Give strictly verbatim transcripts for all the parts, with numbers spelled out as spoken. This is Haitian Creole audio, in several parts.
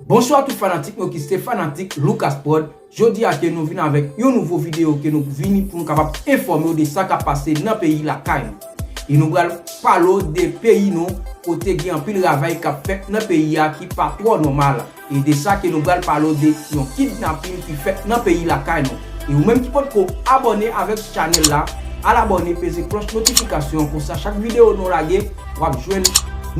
Bonswa tout fanatik mwen ki se fanatik Lucas Prod. Jodi a ke nou vin avèk yon nouvo videyo ke nou vini pou nou kapab enfòme w de sa k ap pase nan peyi lakay nou. E nou pral pale w de peyi nou kote gen anpil ravay k ap fèt nan peyi a ki pa twò nòmal. E de sa ke nou pral pale w de yon kidnapin ki fèt nan peyi lakay nou. E ou menm ki potko abòne avèk chanèl la, al abòne, peze klòch notifikasyon, konsa chak videyo nou lage, w ap jwenn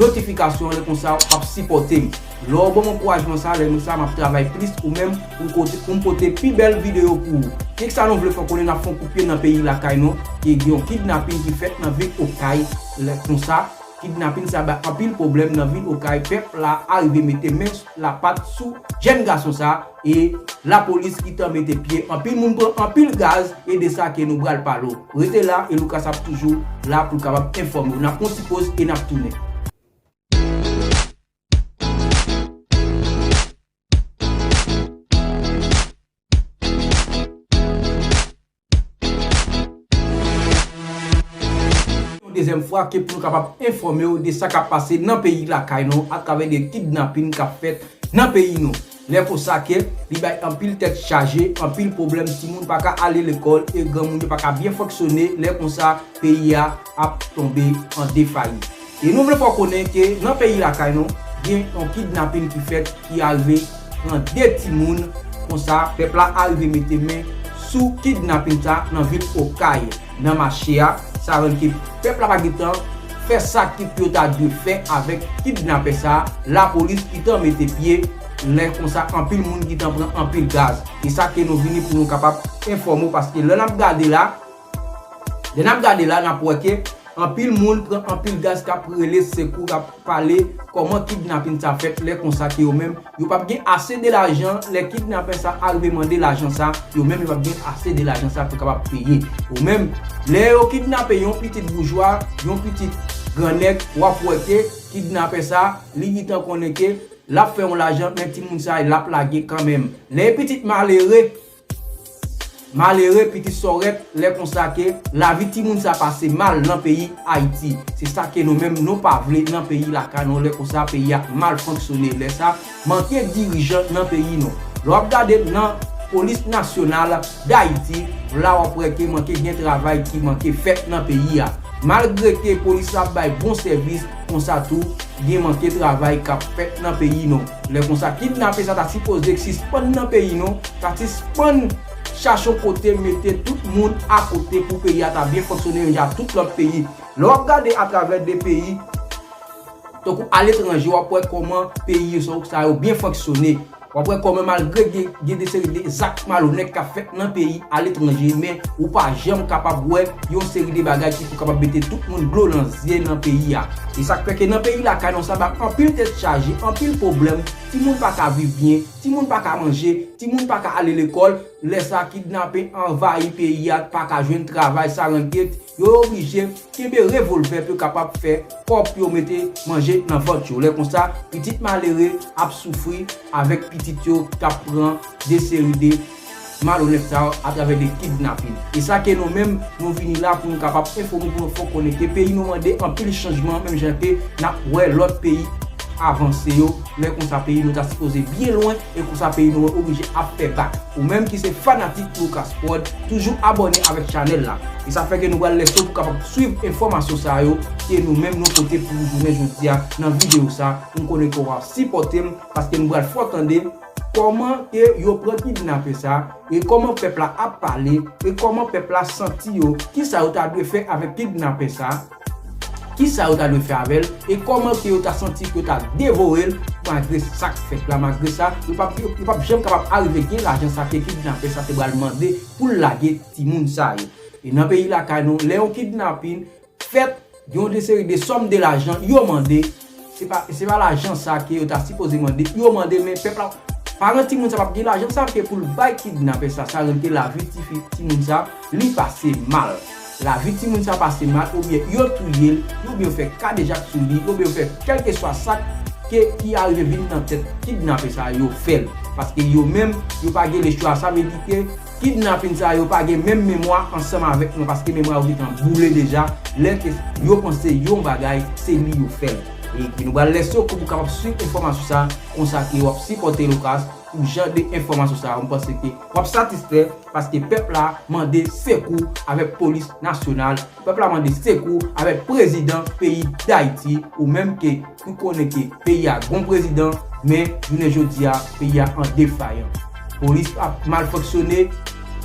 notifikasyon, lè konsa w ap sipòte m. Lè w ban m ankourajman sa, lè konsa m ap travay plis ou menm pou m pote, pou m pote pi bèl videyo pou ou. Kèk sa nou vle fè w konnen, n ap fè yon kout pye nan peyi lakay nou, ke gen yon kidnapin ki fèt nan vil Okay, lè konsa, kidnapin sa bay anpil pwoblèm nan vil Okay, pèp la arive mete men lapat sou jèn gason sa, e lapolis gentan mete pye. Anpil moun pran anpil gaz, e de sa ke nou pral pale w. Rete la, e Lucas ap toujou la pou l kapab enfòme w. N ap pran yon ti poz e n ap tounen. Yon dezyèm fwa ke pou nou kapab enfòme w de sa k ap pase nan peyi lakay nou atravè de kidnapin k ap fèt nan peyi nou. Lè konsa ke li bay anpil tèt chaje, anpil pwoblèm, timoun pa ka ale lekòl e granmoun yo pa ka byen fonksyone, lè konsa peyi a ap tonbe an defayit. E nou vle fè w konnen ke nan peyi lakay nou, gen yon kidnapin ki fèt ki arive pran de timoun, konsa pèp la arive mete men sou kidnapin sa nan vil Okay, nan mache a, sa rann ke pèp la pa gentan fè sa ki pou yo ta dwe fè avèk kidnapè sa, lapolis gentan mete pye, lè konsa anpil moun gentan pran anpil gaz. E sa ke nou vini pou nou kapab enfòme w, paske lè n ap gade la, lè n ap gade la, n ap wè ke anpil moun pran anpil gaz k ap rele sekou, k ap pale kòman kidnapin sa fèt, lè konsa ke yo menm, yo p ap gen ase de lajan, lè kidnapè sa arive mande lajan sa, yo menm yo p ap gen ase de lajan sa pou kapab peye. Ou menm, lè yo kidnape yon pitit boujwa, yon pitit grannèg, w ap wè ke kidnapè sa, li gentan konnen ke l ap fè yon lajan, men timoun sa, l ap lage kanmenm. Lè pitit malere, malere, pitit sòrèt, lè konsa ke lavi timoun sa pase mal nan peyi Ayiti. Se sa ke nou menm nou pa vle nan peyi lakay nou, lè konsa peyi a mal fonksyone. Lè sa, manke dirijan nan peyi nou. Lè w ap gade nan Polis Nasyonal Dayiti, la w ap wè ke manke gen travay ki manke fèt nan peyi a. Malgre ke polis la ap bay bon sèvis, konsa tou, gen manke travay k ap fèt nan peyi nou. Lè konsa, kidnapin sa ta sipoze sispann nan peyi nou, ta sispann chache yon kote mete tout moun akote pou peyi a ta byen fonksyone menm jan ak tout lòt peyi. Lè w ap gade atravè de peyi, tankou aletranje, w ap wè kòman peyi yo sa yo byen fonksyone. W ap wè kòman malgre gen, gen de seri de zak malonèt k ap fèt nan peyi aletranje, men ou pa janm kapab wè yon seri de bagay ki pou kapab mete tout moun dlo nan zye nan peyi a. E sa k fè ke nan peyi lakay nou sa bay anpil tèt chaje, anpil pwoblèm, timoun pa ka viv byen, timoun pa ka manje, timoun pa ka ale lekòl, lè sa kidnapè anvayi peyi a, pa ka jwenn travay, sa rann ke yo oblije kenbe revòlvè pou yo kapab fè kòb pou yo mete manje nan vant yo. Lè konsa, pitit malere ap soufri avèk pitit yo k ap pran de seri de malonèt sa yo atravè de kidnapin. E sa ke nou menm, nou vini la pou nou kapab enfòme, pou nou fè w konnen ke peyi nou mande anpil chanjman, menm jan ke n ap wè lòt peyi avanse yo. Lè konsa, peyi nou ta sipoze byen lwen, e konsa peyi nou oblije ap fè bak. Ou menm ki se fanatik Lucas Prod, toujou abòne avèk chanèl la. E sa fè ke nou pral lese w pou kapab swiv enfòmasyon sa yo ke nou menm nou pote pou ou jounen jodi a nan videyo sa. M konnen ke w ap sipòte m, paske m pral fè w tande kòman ke yo pran kidnapè sa, e kòman pèp la ap pale, e kòman pèp la santi yo, kisa yo ta dwe fè avèk kidnapè sa, kisa yo ta dwe fè avè l, e kòman ke yo ta santi ke yo ta devore l, malgre sa k fèt la, malgre sa, yo p ap, yo p ap janm kapab arive gen lajan sa ke kidnapè sa te pral mande pou l lage timoun sa yo. E nan peyi lakay nou, lè yon kidnapin fèt, gen yon de seri de sòm de lajan yo mande, se pa, se pa lajan sa ke yo ta sipoze mande, yo mande, men pèp la, paran timoun sa p ap gen lajan sa ke pou l bay kidnapè sa, sa rann ke lavi tifi, timoun sa, li pase mal. Lavi timoun sa pase mal, oubyen yo touye l, oubyen yo fè kadejak sou li, oubyen yo fè kèlkeswa sa ke, ki arive vin nan tèt kidnapè sa yo fè l. Paske yo menm, yo pa gen lechwa, sa vle di ke kidnapin sa yo pa gen menm memwa ansanm avèk nou, paske memwa yo gentan boule deja, lè ke yo panse yon bagay, se li yo fè l. E nou pral lese w pou kapab swiv enfòmasyon sa, konsa ke w ap sipòte Lucas pou jan de enfòmasyon sa yo. M panse ke w ap satisfè paske pèp la mande sekou avèk polis nasyonal. Pèp la mande sekou avèk prezidan peyi Dayiti, ou menm ke ou konnen ke peyi a gon prezidan, men jounen jodi a, peyi a an defayan. Polis ap mal fonksyone,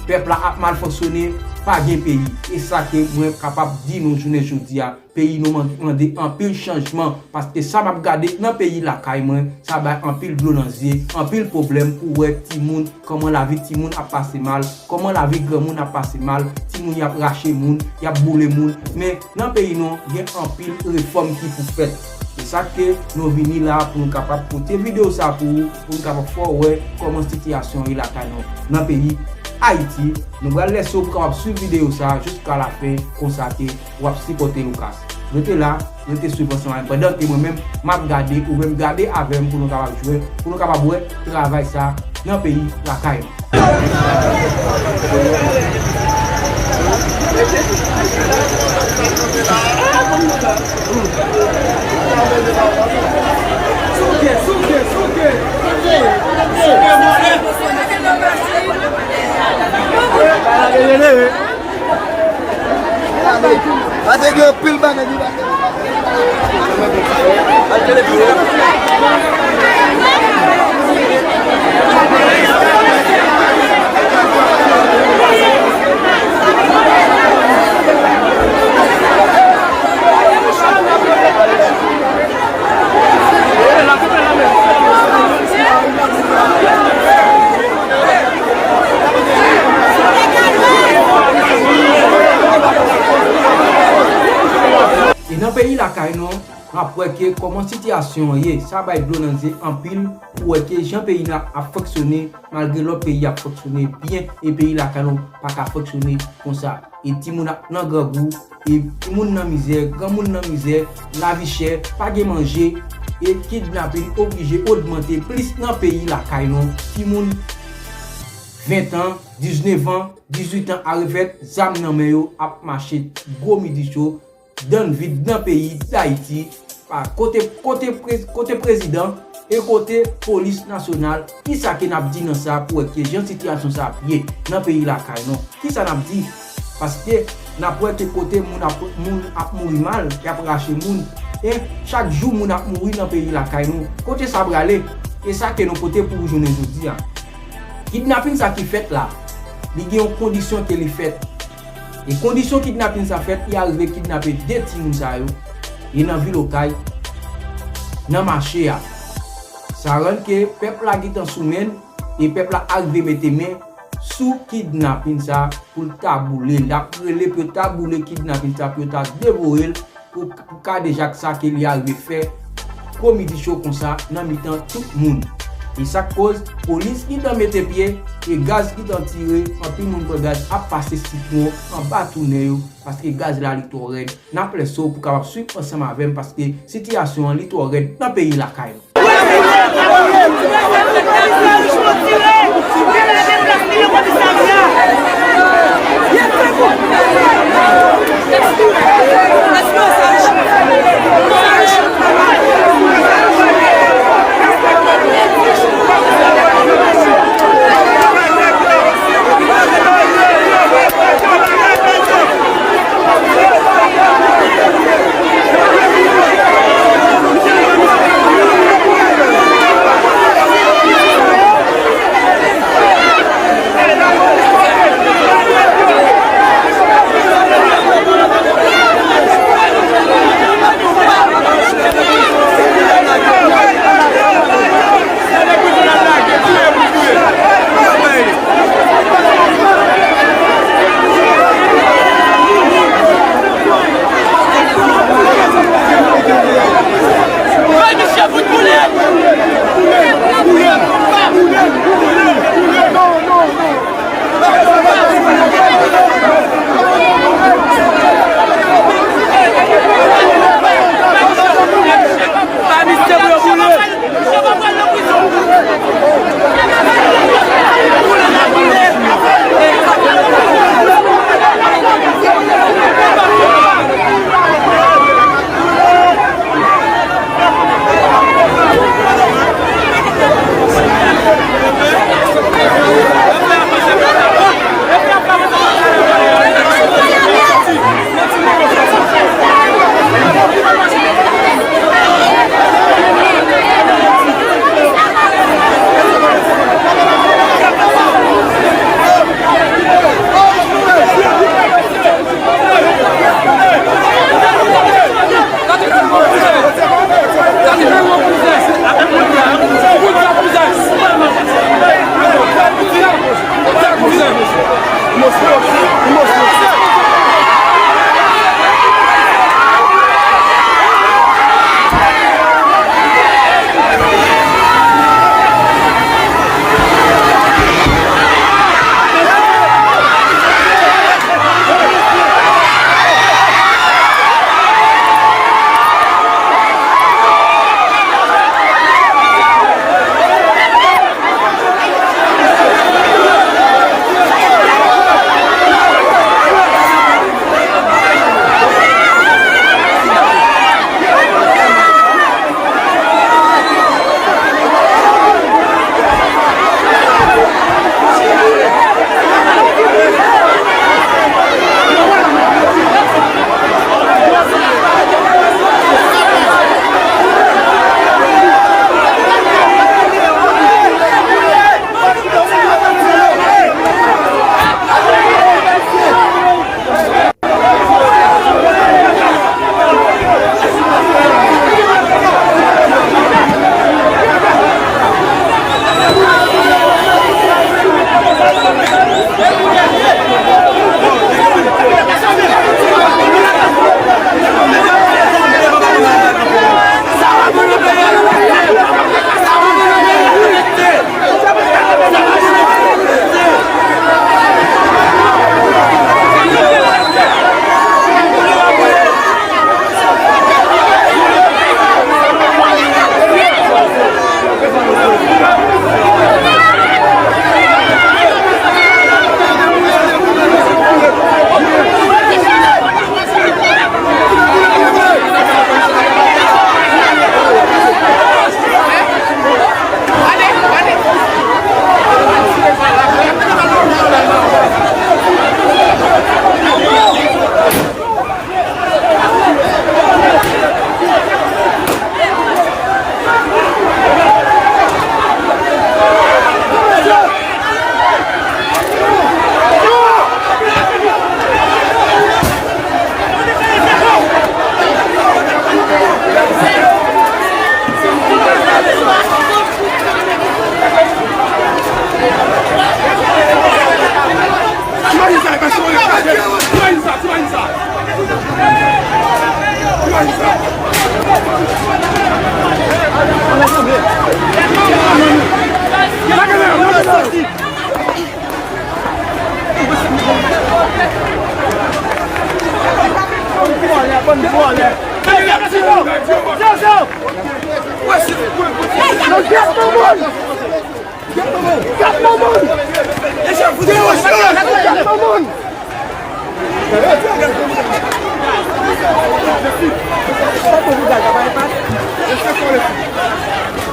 pèp la ap mal fonksyone, pa gen peyi. E sa ke mwen kapab di nou jounen jodi a, peyi nou man-, mande anpil chanjman, paske sa m ap gade nan peyi lakay mwen, sa bay anpil dlo nan zye, anpil pwoblèm pou wè timoun, kòman lavi timoun ap pase mal, kòman lavi granmoun ap pase mal, timoun y ap rache moun, y ap boule moun. Men nan peyi nou, gen anpil refòm ki pou fèt. Se sa ke nou vini la pou nou kapab pote videyo sa pou ou, pou nou kapab fè w wè kòman sitiyasyon ye lakay nou nan peyi Ayiti. Nou pral lèse w pou kapab swiv videyo sa jiska lafen, konsa ke w ap sipòte Lucas. Rete la, rete swiv ansanm avè m pandan ke mwen menm m ap gade, ou menm gade avè m pou nou kapab jwe, pou nou kapab wè travay sa nan peyi lakay nou. Pase gen anpil bagay ki pase. E nan peyi lakay nou, n ap wè ke kòman sitiyasyon an ye, sa bay dlo nan zye anpil pou wè ke jan peyi n ap, ap fonksyone, malgre lòt peyi ap fonksyone byen, e peyi lakay nou pa ka fonksyone konsa. E timoun ap nan grangou, e timoun nan mizè, granmoun nan mizè, lavi chè, pa gen manje, e kidnapin oblije ogmante plis nan peyi lakay nou. Timoun ven an, diznèf an, dizuit an arevèt, zam nan men yo, ap mache gwo midi cho, dann vid nan peyi Dayiti, pa kote, kote pre-, kote prezidan e kote polis nasyonal, kisa ke n ap di nan sa pou wè ke jan sitiyasyon sa ap ye nan peyi lakay nou? Kisa n ap di? Paske n ap wè ke kote moun ap, moun ap mouri mal, y ap rache moun, e chak jou moun ap mouri nan peyi lakay nou. Kote sa prale? E sa ke nou pote pou ou jounen jodi a. Kidnapin sa ki fèt la, li gen yon kondisyon ke li fèt. E kondisyon kidnapin sa fèt, li arive kidnape de timoun sa yo, e nan vil Okay, nan mache a. Sa rann ke pèp la gentan sou men l, e pèp la arive mete men sou kidnapin sa pou l ta boule l. L ap rele pou yo ta boule kidnapin sa, pou yo ta devore l, pou, pou kadejak sa ke li arive fè gwo midi cho konsa nan mitan tout moun. E sa k koz polis gentan mete pye, e gaz gentan tire, anpil moun pran gaz ap pase sitwon anba tou nen yo, paske gaz la li twò rèd. N ap lèse w pou kapab swiv ansanm avè m, paske sitiyasyon an li twò rèd nan peyi lakay nou.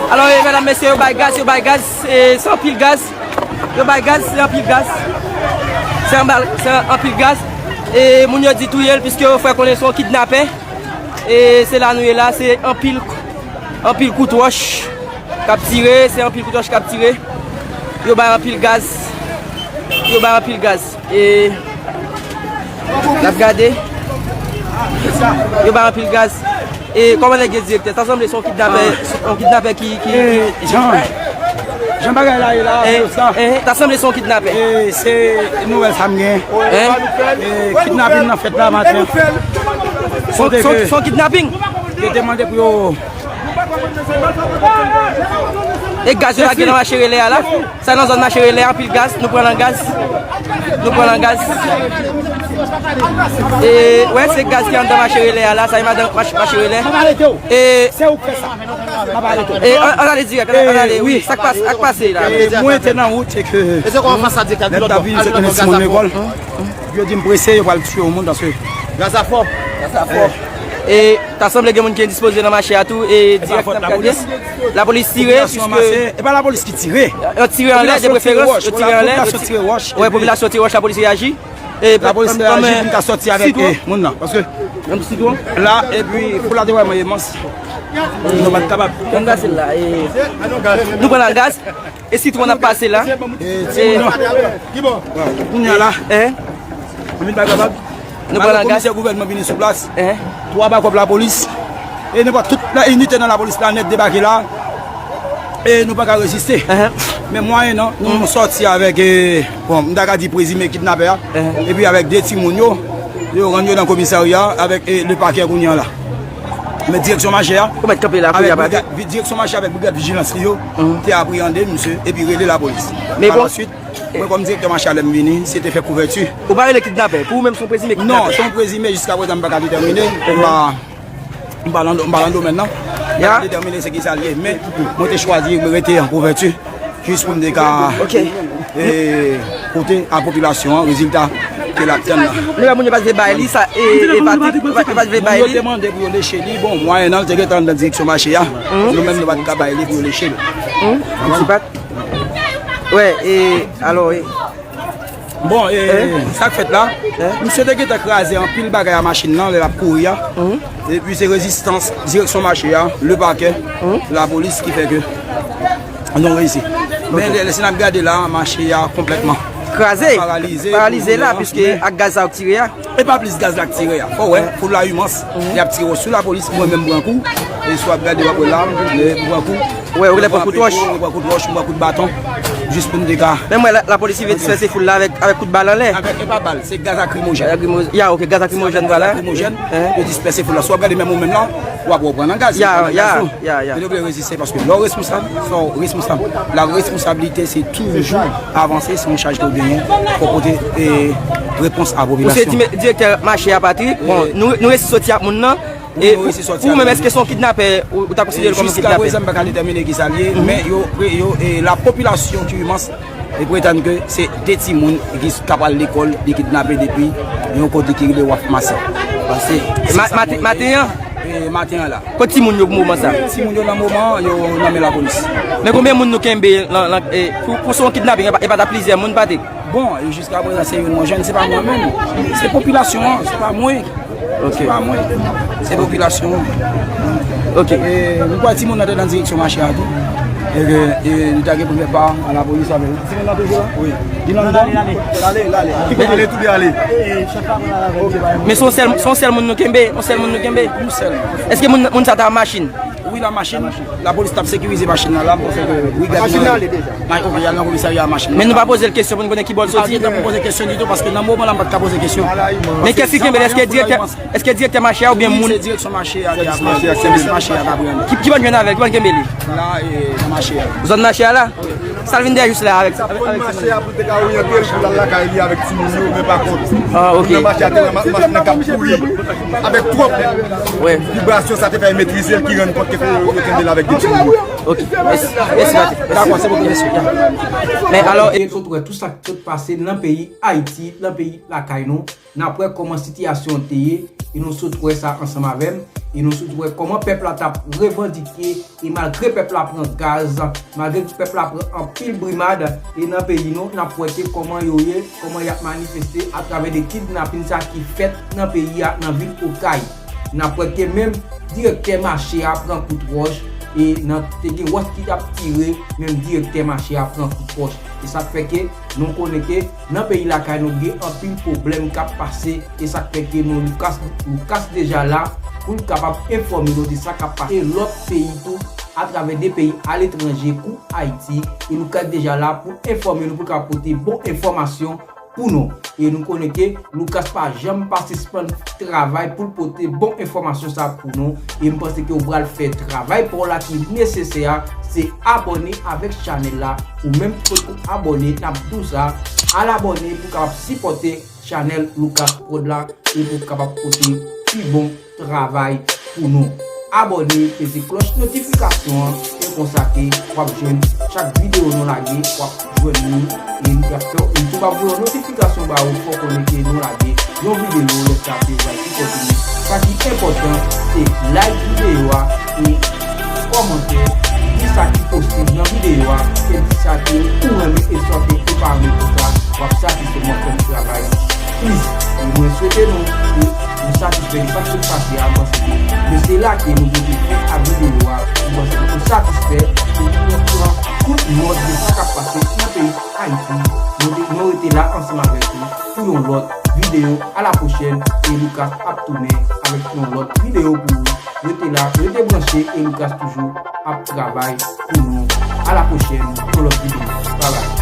Alò, e, medam, mesye, yo bay gaz, yo bay gaz, e, se anpil gaz. Yo bay gaz, se anpil gaz. Se anba-, se anpil gaz. E moun yo di touye l, piske yo fè konnen se yon kidnapè. E se la nou ye la, se anpil, anpil kout wòch k ap tire, se anpil kout wòch k ap tire. Yo bay anpil gaz. Yo bay anpil gaz. E n ap gade. Yo bay anpil gaz. E kòman nèg yo direktè? Sa sanble se yon kidnapè, yon kidnapè ki, ki, ki... E, Jan, jan bagay la ye la, e, se sa. E, ta sanble se yon kidnapè. E, se nouvèl sa m gen. E, kidnapin nan fèt la maten. Se, se, se yon kidnaping. Yo te mande pou yo... E gaz yo lage nan mache relè a la. Sa nan zòn mache relè, anpil gaz, nou pran nan gaz. Nou pran nan gaz. E, wè, se gaz ki anndan mache relè a la, sa e madan mache, mache relè. E, e, an, an ale dirèk, an, an ale, wi, sa k pase, sa k pase la? E, mwen te nan wout, e ke nèg ta vin, se te yon timoun lekòl. Yo di m prese, yo pral tiye yon moun, paske gaz la fò. Gaz la fò. E, ta sanble gen moun ki endispoze nan mache a tou, e dirèk n ap gade. Lapolis tire, piske... E pa lapolis ki tire. Yo tire anlè, de preferans, yo tire anlè. Popilasyon tire wòch. Wè, popilasyon tire wòch, lapolis reyaji. E lapolis reyaji pou n ka sòti avèk, e, moun nan. Paske la, epi, pou la te wè mwen, e mans. Nou pa t kapab. Nou pran nan gaz. E sitwon ap pase la. E, timoun yo. Kounye a la, anpil bagay kapab. Nou pral nan gaz. Komisè gouvènman vini sou plas. Twa bakòp lapolis. E nenpòt tout la inite nan lapolis la nèt debake la. E nou pa ka reziste. Men mwayennan, nou sòti avèk, eh, bon, m ta ka di prezime kidnapè a, epi avèk de timoun yo, yo rann yo nan komisarya avèk, eh, le pakè kounye a la. Men direksyon mache a, avèk brigad, vi- direksyon mache avèk brigad vijilans li yo, te apreyande misye, epi rele lapolis. Pa la swit, mwen kòm direktè mache a lè m vini, se te fè kouvèti. Ou pa rele kidnapè, pou ou menm se yon prezime kidnapè? Non, se yon prezime, jiska prezan m pa ka detèmine. M pa M pa nan, m pa nan domèn nan. M pa ka detèmine se kisa l ye, men mwen te chwazi rete an kouvèti jis pou m te ka, eh, pote a popilasyon an rezilta ke l ap tann nan. Nou wè moun yo pa t vle bay li, sa, e, e Patrick, yo pa t vle bay li. Moun yo te mande pou yo leche li, bon, mwayennan l te gentan anndan direksyon mache a. Nou menm nou pa t ka bay li pou yo leche l. Ti Pat. Wè, e, alò, e, Bon, e, sa k fèt la, misye te gentan kraze anpil bagay a machin nan lè l ap kouri a. Epi se rezistans direksyon mache a, le pakè, lapolis ki fè ke nou reyisi. Men lè, lè si n ap gade la, mache a konplètman kraze, paralize, paralize la, piske ak gaz sa yo k tire a. E pa plis gaz la k tire a. Fò w wè, foul la imans. Y ap tire sou lapolis, mwen menm m pran kou. E si w ap gade, w ap wè la, m pran kou. Wè, ou genlè pran kout wòch. Ou pran kout wòch, ou pran kout baton. Jis pou n te ka. Men mwen, la, lapolis rive disperse foul la avèk, avèk kout bal anlè. Avèk, e pa bal, se gaz lakrimojèn. Lakrimojèn. Ya, ok, gaz lakrimojèn, vwala. Gaz lakrimojèn, yo disperse foul la. Si w ap gade menm ou menm la, w ap wè w pran nan gaz. Ya, ya, ya. Men yo vle reziste paske lè w responsab, fò w responsab. La responsabilite, se toujou avanse, se yon chaj ke w genyen, fò w pote, e, repons a popilasyon. Ou se di-, direktè mache a, Patrick. Bon, nou, nou resi soti ak moun nan. E ou, ou menm, èske se yon kidnapè, ou, ou ta konsidere l kòm yon kidnapè? Jiska prezan, m pa ka detèmine kisa l ye, men yo, yo, e, la popilasyon ki imans, e pretann ke se de timoun ki ka pral lekòl, li kidnape depi yon kote ki rele Waf Masi. Pase, se sa mwen, maten an? E, maten an la. Kot timoun yo pou moman sa? Timoun yo nan moman, yo nan men lapolis. Men konbyen moun nou kenbe lan, lan, e, pou, pou se yon kidnaping, e pa, e pa ta plizyè moun, Patrick? Bon, e jiska prezan, se youn mwen jwenn, se pa mwen menm. Se popilasyon an, se pa mwen. Ok. Se pa mwen. Se popilasyon an. Ok. E, nou kwè timoun nan te nan direksyon mache a tou. E ke, e, nou ta gen premye pa a lapolis avè l. Timoun nan toujou la? Wi. Li nan ale, ale. Ki kote? Ale, tout ale. Men se yon sèl, se yon sèl moun nou kenbe, yon sèl moun nou kenbe. Yon sèl. Èske moun, moun sa ta an machin? Wi, la machin. Lapolis t ap sekirize machin nan la, m panse ke brigad. Machin nan ale deja. May, ok, y al nan komisarya a machin nan. Men nou pa poze l kesyon pou n konnen ki bò l soti. Pa gentan pou poze kesyon ditou, paske nan moman la, m pa t ka poze kesyon. Men kès ki kenbe l? Èske direktè, èske direktè mache a oubyen moun? Wi, se direksyon mache a ki ap, sèvis mache a k ap rann. Ki, ki bò n jwenn avè l? Ki bò n kenbe li? La, e, nan mache a. Zòn mache a la? Wi. Sa l vin dèyè jis la avèk, avèk, avèk mache a pou l te ka oryante l pou l al lakay li avèk timoun yo, men pa kont. Ah, ok. Nan mache a te wè ma-, machin nan k ap kouri avèk twòp vibrasyon, sa te fè metrize l ki rann kont ke fò yo kenbe l avèk de timoun yo. Ok. Mèsi. Mèsi, Patrick. Dakò, se bon, mèsi. Men alò, e nou sot wè tout sa k sot pase nan peyi Ayiti, nan peyi lakay nou. N ap wè kòman sitiyasyon an te ye, e nou sot wè sa ansanm avè m, e nou sot wè kòman pèp la t ap revandike, e malgre pèp la pran gaz, malgre pèp la pran anpil brimad, e nan peyi nou, n ap wè ke kòman yo ye, kòman y ap manifeste atravè de kidnapin sa ki fèt nan peyi a, nan vil Okay. N ap wè ke menm direktè mache a pran kout wòch, e nan, te gen wòch ki t ap tire, menm direktè mache a pran kout wòch. E sa k fè ke nou konnen ke nan peyi lakay nou gen anpil pwoblèm k ap pase, e sa k fè ke nou Lucas, Lucas deja la pou l kapab enfòme nou de sa k ap pase lòt peyi tou, atravè de peyi aletranje kou Ayiti, e Lucas deja la pou enfòme nou, pou l kapab pote bon enfòmasyon pou nou. E nou konnen ke Lucas pa janm pa sispann travay pou l pote bon enfòmasyon sa pou nou. E m panse ke w pral fè travay pa w la ki nesesè a, se abòne avèk chanèl la. Ou menm ki poko abòne, n ap di w sa, al abòne pou w kapab sipòte chanèl Lucas Prod la e pou w kapab pote pi bon travay pou nou. Abòne, peze klòch notifikasyon an, e konsa ke w ap jwenn chak videyo nou lage, w ap jwenn li, e y ap fè w, YouTube ap voye yon notifikasyon ba ou, fè w konnen ke nou lage yon videyo, lè sa te va ki kontini. Sa ki enpòtan, se like videyo a, e kòmante, di sa ki posib nan videyo a, e di sa ke ou renmen e sa ke ou pa renmen pou sa, w ap satisfè mwen fè m travay. Pliz, e mwen swete nou ke nou satisfè de sa k sot pase a, paske de se la ke nou pote fen a videyo a, mwen panse ke nou satisfè, e nou pran tout nòt de sa k ap pase nan peyi Ayiti. Nou te, nou rete la ansanm avèk ou pou yon lòt videyo. A la pwochèn, e Lucas ap tounen avèk yon lòt videyo pou ou. Rete la, rete branche, e Lucas toujou ap travay pou nou. A la pwochèn, yon lòt videyo. Bye bye.